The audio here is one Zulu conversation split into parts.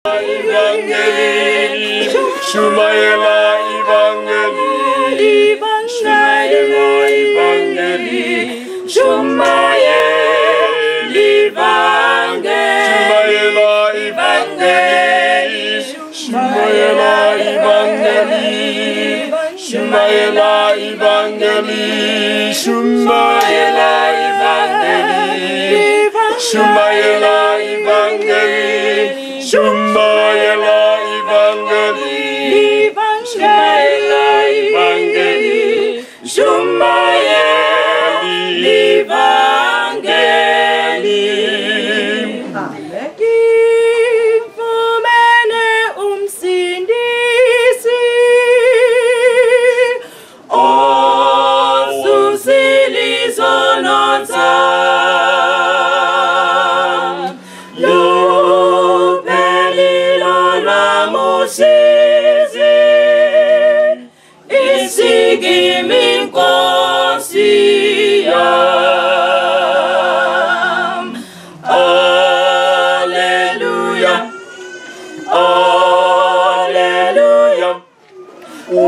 Evangeli, Shumayela Evangeli, Shumayela Evangeli, Shumayela Evangeli, Shumayela Evangeli, Shumayela Evangeli, Shumayela Evangeli, Shumayela Evangeli, Shumayela Evangeli, Shumayela Evangeli, Shumayela Evangeli. Ngimfumene umsindisi osusile izono zam, luphelile olwam usizi, isikimi iNkosi yam. Alleluia, alleluia,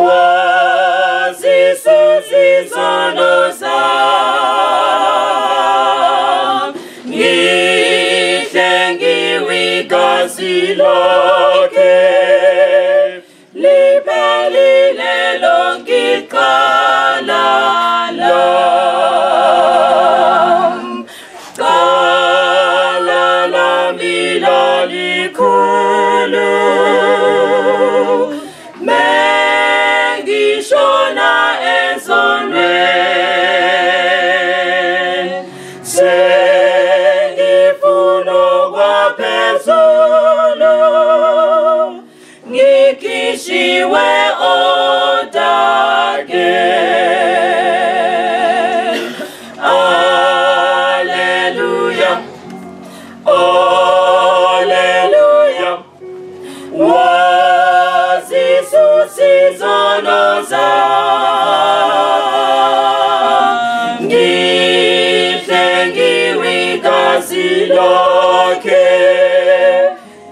wazisusa izono zam, ngihlengiwe igazi lakhe, liphelile lonke icala lam. Cala lami lalikhulu, mengishona ezonweni, sengifuna okwaphezulu, ngikhishiwe odakeni. Alleluia, alleluia, wazisusa izono zam, ngihlengiwe igazi lakhe,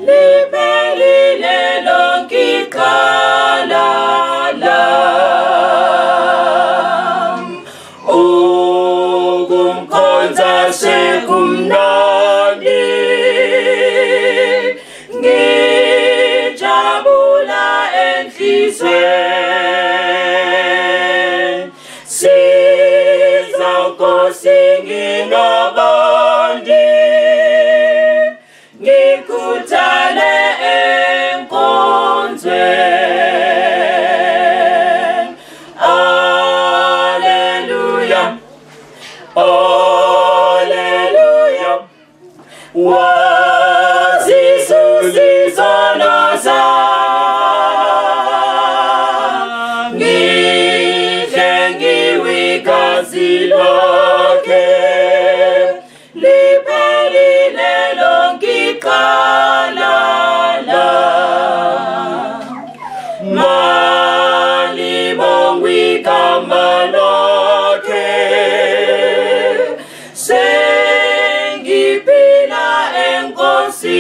liphelile lonke icala lam. Ukumkhonza sekumnandi, ngijabula enhliziyweni, siza Nkosi nginabandi, ngikhuthale enkonzweni. Alleluia, alleluia, wazisusa izono zam, ngihlengiwe igazi lakhe, liphelile lonke icala lam. Malibongwe igama lakhe, sengiphila eNkosini,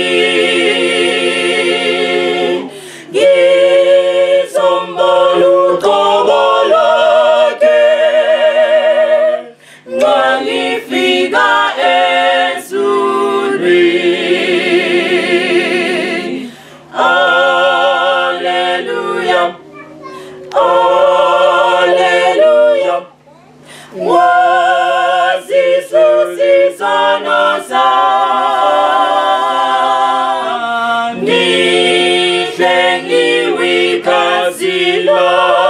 ngizombona uqobo lwakhe, nxa ngifika ezulwini. Alleluia, alleluia, wazisusa izono zam, ngihlengiwe igazi lakhe.